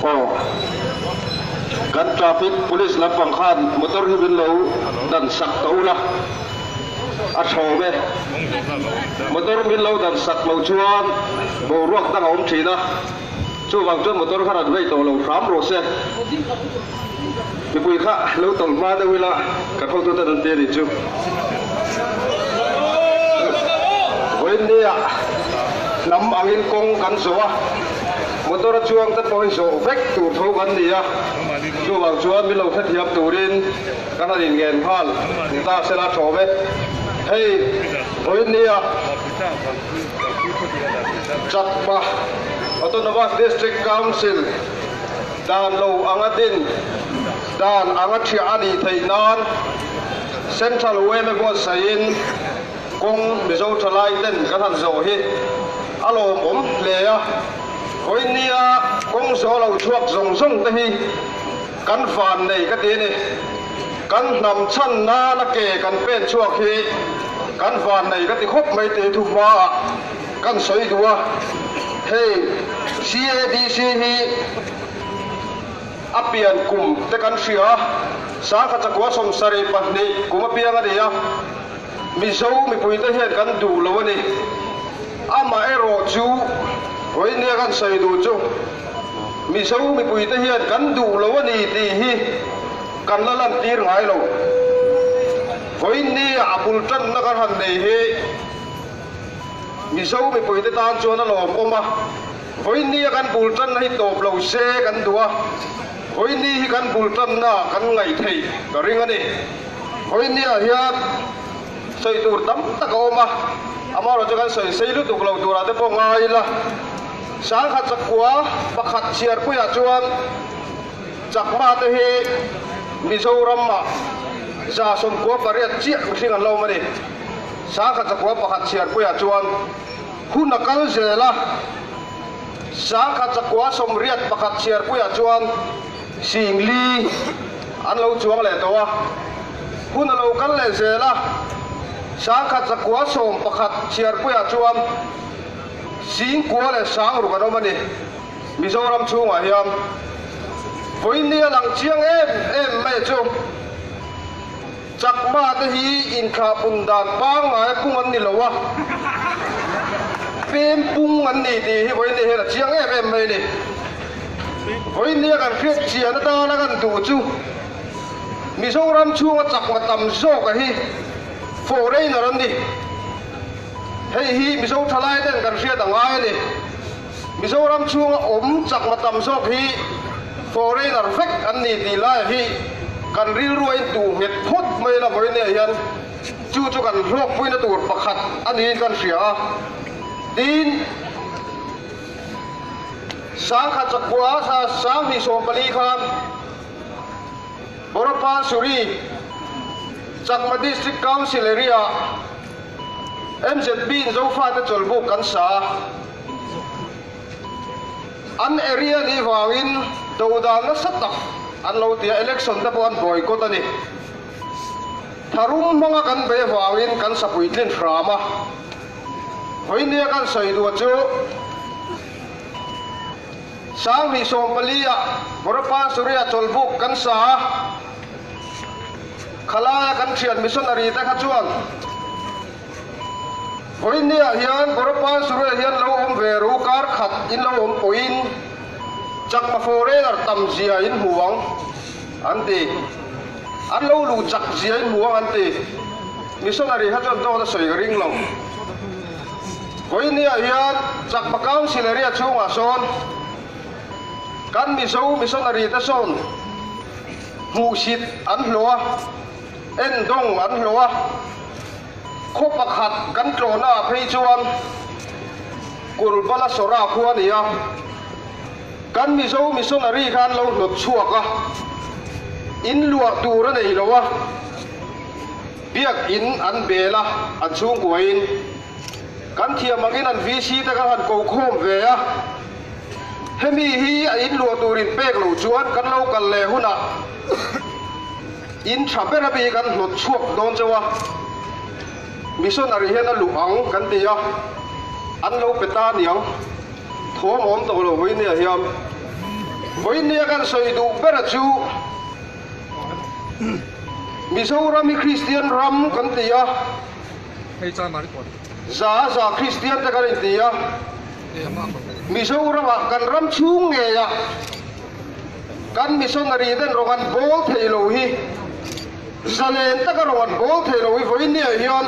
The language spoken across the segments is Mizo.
Aw kan traffic police lampang khan motor hi min lo dan sak ta ula a thawm e. Motor min lo dan sak lo chuan boruak dang a awm thin a, chuvang chuan motor kha rawn vei tawh lo hram rawh se. Mipui kha lo tawlh hma deuh ila kan hotuten an ti a nih chu. Vawiinnia hnam angin kawng kan zawh a, motor a chuang te pawh hi zawh vek tur tho kan ni a, chuvang chuan min lo hrethiam turin kan han inngen nghal ni ta sela thawm e. Hei vawiinnia Chakma Autonomous District Council dan lo anga din dan anga thiah a nih theih nan Central yma buatsaihin kawng Mizo thalai ten kan han zawh hi a lawmawm hle a, vawinia kawng zawh lo chhuak zawng zawng te hi kan van nei ka ti a ni. Kan hnam chhan nana ke kan pen chhuak hi kan van nei ka ti khawp mai tih thu hmaah kan sawi duh a, hei CADC hi a pian kum te kan hria a, sangkhat chakua 72 kum apiang a ni a, Mizo mipuite hian kan duh lo a ni. Amaherawh chu vawinia kan sawi duh chu Mizo mipuite hian kan duh lo a ni tih hi kan la lantir ngai lo. Vawinia a bul tanna kan han nei hi Mizo mipuite tan chuan a lawmawm a. Vawinia kan bul tanna hi tawp lo se kan duh a, vawiini hi kan bul tanna kan ngaih theih ka ring a ni. Vawinia hian sawi tur tam tak a awm a, amaherawhchu chu kan sawi sei lutuk lo turah te pawh ngai ila, sangkhat chakua pakhat chhiarpuiah chuan Chakma te hi Mizoramah 98 chiah mihring an lo awm a ni. Sangkhat chakua pakhat chhiarpuiah chuan. Hun a kal zel a, 1981 chhiarpuiah chuan 4000 an lo chuang leh tawh a. Hun a lo kal leh zel a, 1911 chhiarpuiah chuan 9600 an awm a ni. Mizoram chhungah hian vawiin a lang chiang em em mai chu. Chakma te hi inthlahpun dan pangngai pung an ni lo a, pem pung an ni tih hi vawiin hian a chiang em em mai a ni. Vawiin nia kan hriat chian atana kan duh chu Mizoram chhunga chakma tam zawka hi foreigner an ni. Hei hi Mizo thalai ten kan hriat a ngai a ni. Mizoram chhunga awm chakma tam zawk hi foreigner vek an ni tih lai hi kan rilru a intuh nghet phawt mai la vawinia hian chu chu kan hlawkpuina tur pakhat a niin kan hria a. Tin, 1904 2014 khan Boropansuri Chakma District Council area MZB in Zofate chawlhbuk kan sa a. An area nih vangin do dan nasa tak an lo ti a, election te pawh an boycott a ni. Tharum hmanga kan bei avangin kan sapui tlin hram a. Vawinia kan sawi duh chu 2014 ah Boropansuri-a chawlhbuk kan sa a. Khalaia kan thian missionary te kha chuan Vawinia hian Boropansuri-ah hian lo awm ve ru kar khat in lo awm pawhin chakma foreigner tam zia in hmu ang an ti. An lo luh chak zia in hmu ang an ti. Missionary kha chuan dawt a sawi ka ring lo. Vawinia hian chakma council area chhungah sawn kan Mizo missionary te sawn Hmuhsit an hlawh a, endawng an hlawh a, khaw pakhat kan tlawhnaah phei chuan Kurbala Sawra khua a ni a, kan Mizo missionary kha an lo hnawt chhuak a, in luah tur a nei lo a, biakin an bel a, an chhungkuain kan thiam angin an VC te kha han ko khawm ve a. Hemi hi a in luah tur in pek loh chuan kan lo kal leh hunah in tha ber a bik an hnawt chhuak dawn chauh a, missionary hian a luh ang kan ti a, an lo pe ta niang, thawm awm tawh lo vawinia hian. Vawinia kan sawi duh bera chu Mizoram hi Kristian ram kan ti a, za za Kristian te kan inti a, Mizoramah kan ram chhung ngeiah kan missionary ten rawng an bawl thei lo hi, zalen taka rawng an bawl thei lo hi vawinia hian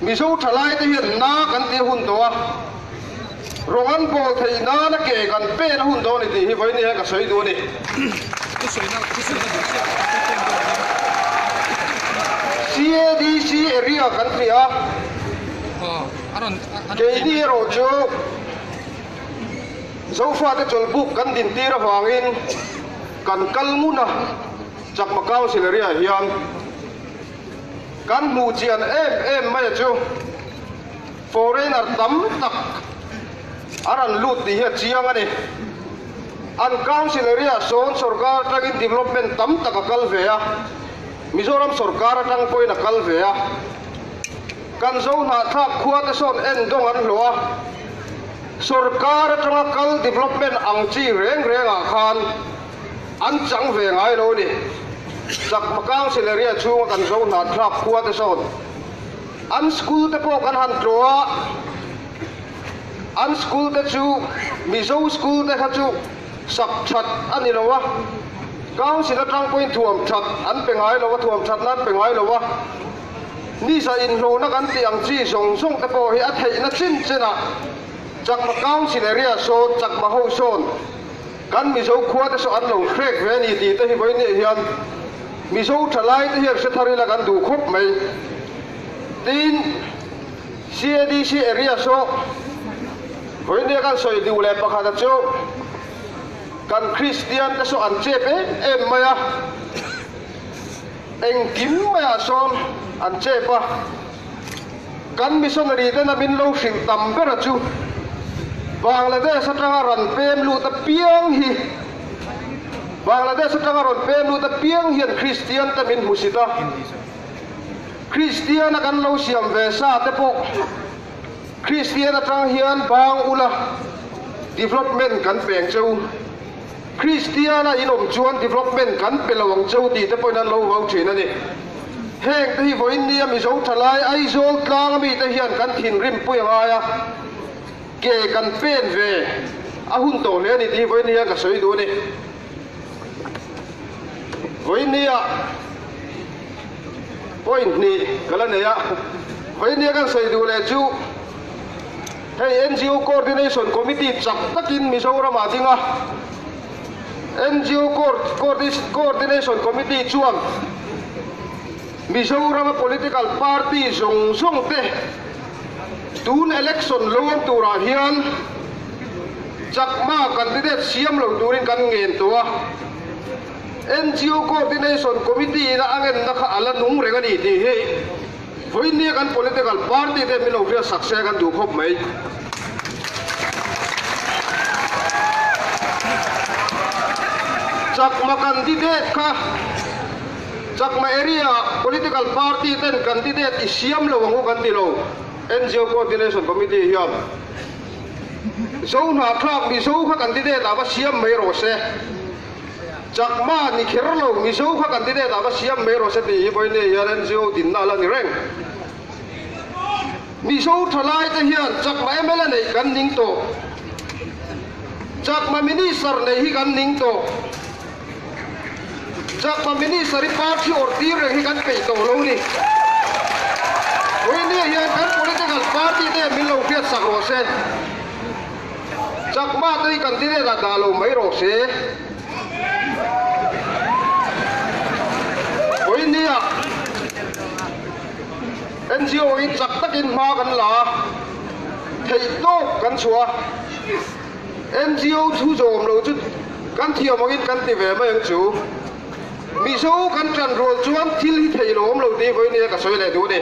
Mizo thalai te hian na kan tih a hun tawh a, rawng an bawl theih nana ke kan pen a hun dawn a ni tih hi vawiin hian ka sawi duh a ni. CADC area kan ti a, keini erawh chu Zofate chawlhbuk kan dintir avangin kan kal ngun a, Chakma Council area hian. Kan hmuh chian em em mai a chu foreigner tam tak a rawn lut tih hi a chiang a ni. An council area sawn sorkar atangin development tam tak a kal ve a, Mizoram sorkar atang pawhin a kal ve a. Kan zo hnahthlak khua te sawn en dawng an hlawh a, sorkar atanga kal development ang chi reng rengah khan An chang ve ngai lo ni. Chakma Council area chhunga kan zo hnahthlak khua te sawn an school te pawh kan han tlawh a, an school te chu Mizo school te kha chu sak that a ni lo a, Council atang pawhin thuam that an pe ngai lo a, thuam thatna an pe ngai lo a, nisa inhlawhna kan tih ang chi zawng zawng te pawh hi a theihna chin chinah Chakma Council area sawn Chakma ho sawn Kan Mizo khua te saw an lo hrek ve a ni tih te hi vawiin hian Mizo thalai te hian hre thar ila kan duh khawp mai. Tin, CADC area saw vawiin nia kan sawi duh leh pakhat a chu kan Kristian te saw an chep em em mai a, engkim maiah sawn an chep a. Kan missionary tena min lo hrilh tam ber a chu Bangladesh atanga rawn pem lut apiang hi Bangladesh atanga rawn pem lut apiang hian Kristian te min hmusit a, Kristian a kan lo siam ve sa te pawh Kristian atang hian bang ula development kan peng cheu, Kristian a in awm chuan development kan pe lo ang cheu tih te pawhin an lo vau thin a ni. Heng te hi vawiin nia Mizo thalai Aizawl tlang ami te hian kan thinrim pui a ngai a, ke kan pen ve a hun tawh hle a ni tih hi vawiin hian ka sawi duh a ni. Vawiin nia point hnih ka la nei a, vawiin nia kan sawi duh leh chu hei NGO Coordination Committee chak takin Mizoram ah ding a, NGO Coordination Committee chuan Mizorama political party zawng zawng te tun election lo awm turah hian Chakma candidate siam lo turin kan ngen tawh a, NGO Coordination Committee ina a ngenna kha a la nung reng a ni tih hi vawinia kan political party te min lo hriatsak se kan duh khawp mai. Chakma candidate kha Chakma area political party ten candidate i siam lo ang u kan ti lo, NGO Coordination Committee hian Zo hnahthlak Mizo kha candidate ah va siam mai rawh se, Chakma ni kher lo Mizo kha candidate ah va siam mai rawh se tih hi vawiin hian NGO dinna a la ni reng. Mizo thalai te hian Chakma mla neih kan ning tawh. Chakma Minister neih hi kan ning tawh. Chakma Minister hi party awrh tir reng hi kan peih tawh lo ni. Vawinia hian kan political party te min lo hriat sak rawh se. Chakma te hi candidate ah dah lo mai rawh se. Vawinia NGO hi chak takin hma kan la a, theih tawk kan chhuah a, NGO thu zawm lo chu kan thiam angin kan ti ve mai ang chu. Mizo kan tan rual chuan thil hi theih lo awm lo tih vawi nia ka sawi leh duh a ni.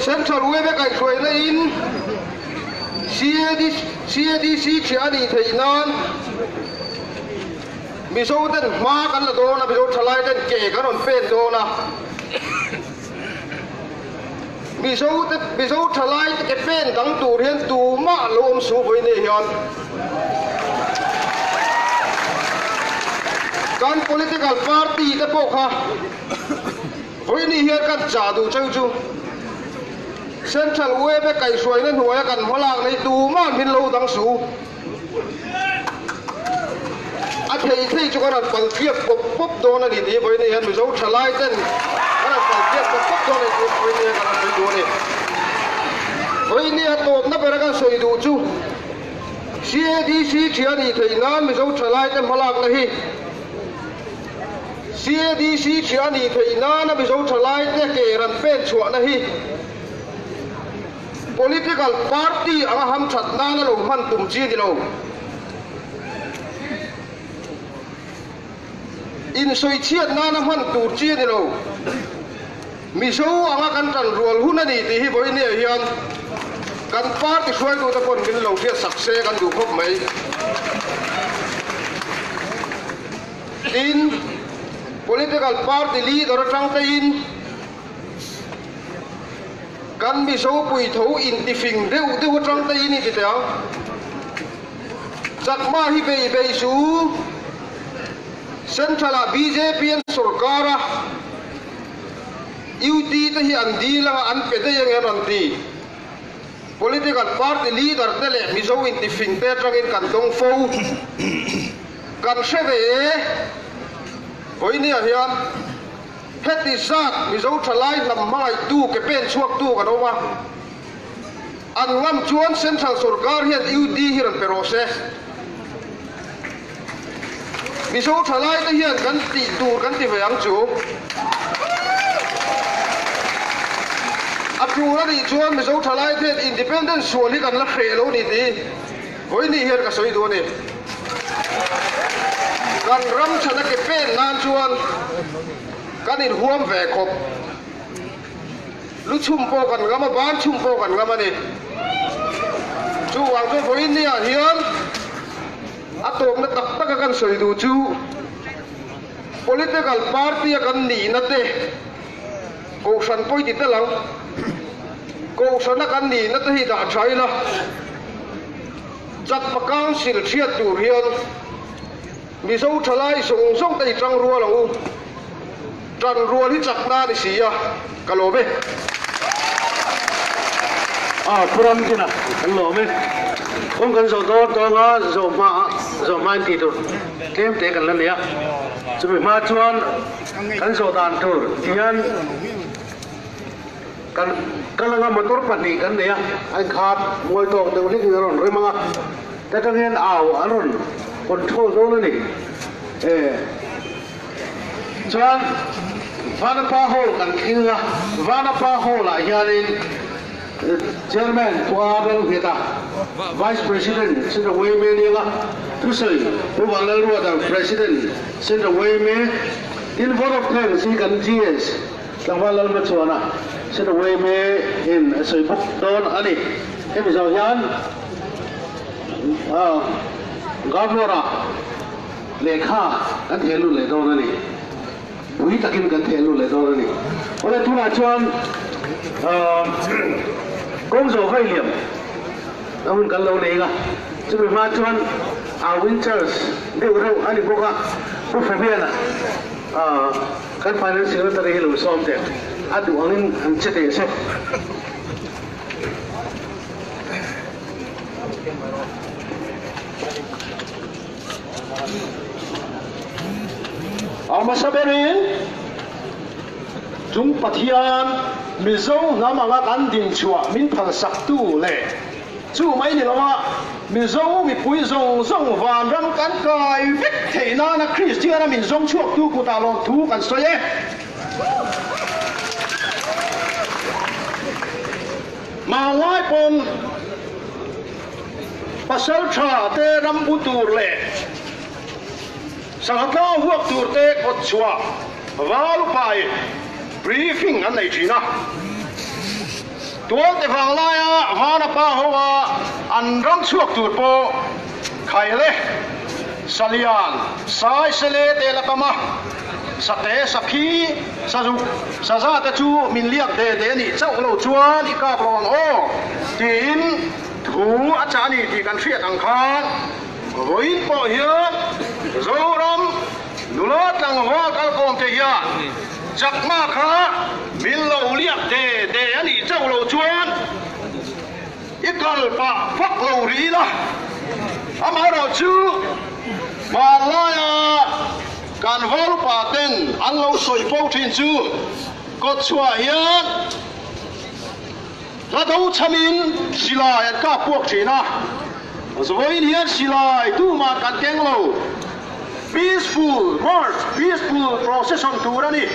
Central Wave kaihhruaina in CADC thiah a nih theih nan, Mizo ten hma kan la dawn a, Mizo thalai ten ke kan rawn pen dawn a. Mizo te Mizo thalai te ke pen dang tur hian tumah lo awm su vawi nei hian kan political party te pawh kha vawi ni hian kan chah duh cheu chu Central yma kaihhruaina hnuaia kan hmalak nei tumah min lo dang su. A thei thei chu kan rawn pal piak pawp pawp dawn a ni tih vawiin hian Mizo thalai ten kan rawn pal piak pawp pawp dawn a ni tih vawiin hian kan rawn sawi duh a ni. Vawiin a tawpna bera kan sawi duh chu CADC thian a nih theih nan Mizo thalai te hmalakna hi CADC thian a nih theih nana Mizo thalai te ke ran pen chhuahna hi Political party anga hamthat nana lo hman tum chi a ni lo. Insawichhiat nana hman tur chi a ni lo. Mizo anga kan tan rual hun a ni tih hi vawinia hian kan party hruaitute pawn min lo hriatsak se kan duh khawp mai. Tin, political party leader atang tein, Kan Mizo puitho intifing deuh deuh atang te in inti teh ang. Chakma hi bei bei su. Central ah bjp an sorkar a, UT te hi an dil anga an pe daih ange an rawn ti. Political party leader te leh Mizo intifing te atangin kan dawng fo. Kan hre ve e. Vawinia hian. Heti zat Mizo thalai hnam hmangaihtu ke pen chhuaktu kan awm a, an ngam chuan Central sorkar hian UD hi rawn pe rawh se. Mizo thalai te hian kan tih tur kan ti ve ang chu. A tul a nih chuan Mizo thalai te hian Independence sual hi kan la hreh lo ni tih vawiin hian ka sawi duh a ni. Kan ram chhana ke pen nan chuan kan inhuam ve khawp. Lu chhum pawh kan ngam a, ban chhum pawh kan ngam a ni. Chuvang chuan vawiin niah hian a tawpna tak taka kan sawi duh chu political party a kan nihna te kohhran pawi ti tel ang. Kohhrana kan nihna te hi dah tha ila. Chakma Council hriat tur hian Mizo thalai zawng zawng te i tang rual ang u. Tan rual hi chakna a ni si a, ka lawm e. A pu Ramdina kan lawm e. Kawng kan zawh dawn tawng a, zawh hma ah zawh hma in tih tur tlem te kan la nei a. Chumi hma chuan kan zawh dan tur hian Kan kal anga motor pahnih kan nei a, a inkhat ngawi tawk deuh hlekin a rawn rem anga, ta tangin au an rawn control dawn a ni. E Chuan Vanapa Hall kan thleng a, Vanapa Hall ah hianin Chairman Pu A Lalngheta, Vice President Central yma Nianga thusawi Pu Vanlalruata President Central yma, tin Vote of Thanks hi kan GS Tlangval Lalma chuan a Centre yma in a sawi bawk dawn a ni. Hemi zawh hian Governor-a lehkha kan theh lut leh dawn a ni. Pui takin kan theh lut leh dawn a ni. Awle tunah chuan kawng zawh vai liam a hun kan lo nei a, chumi hma chuan a Winters deuh reuh a ni bawk a, Pu Fabian-a. Kan Finance Secretary hi lo sawm teh, a duh angin an che teh se. A hmasa berin Chung Pathian Mizo hnam anga kan dinchhuah min phalsaktu leh Chu mai ni loa Mizo mipui zawng zawng vanram kan kai vek theih nana Kristiana min zawng chhuaktu kutah lawmthu kan sawi e. Manglai pawn pasal tha te rambu tur leh sangha tlang huak tur te kawt chhuah valupai briefing an nei thin a. Tualte vanglaia Vana pa hoa an ram chhuak tur pawh Khaile, Salian, Saisele te la tam a. Sate, sakhi, sazuk, saza te chu min liak de de a nih chauh lo chuan i kap lo ang aw tiin thu a chah a ni tih kan hriat ang khan vawiin pawh hian Zoram nula tlangval kalkawm te hian chakma kha min lo liak de de a nih chauh lo chuan I kal pah vak lo rih ila, amaherawhchu hmanlaia kan valupa ten an lo sawi fo thin chu kawtchhuah hian hla do chhamin silai an kap puak thin a, vawiin hian silai tumah kan keng lo, peaceful march, peaceful procession tur a ni.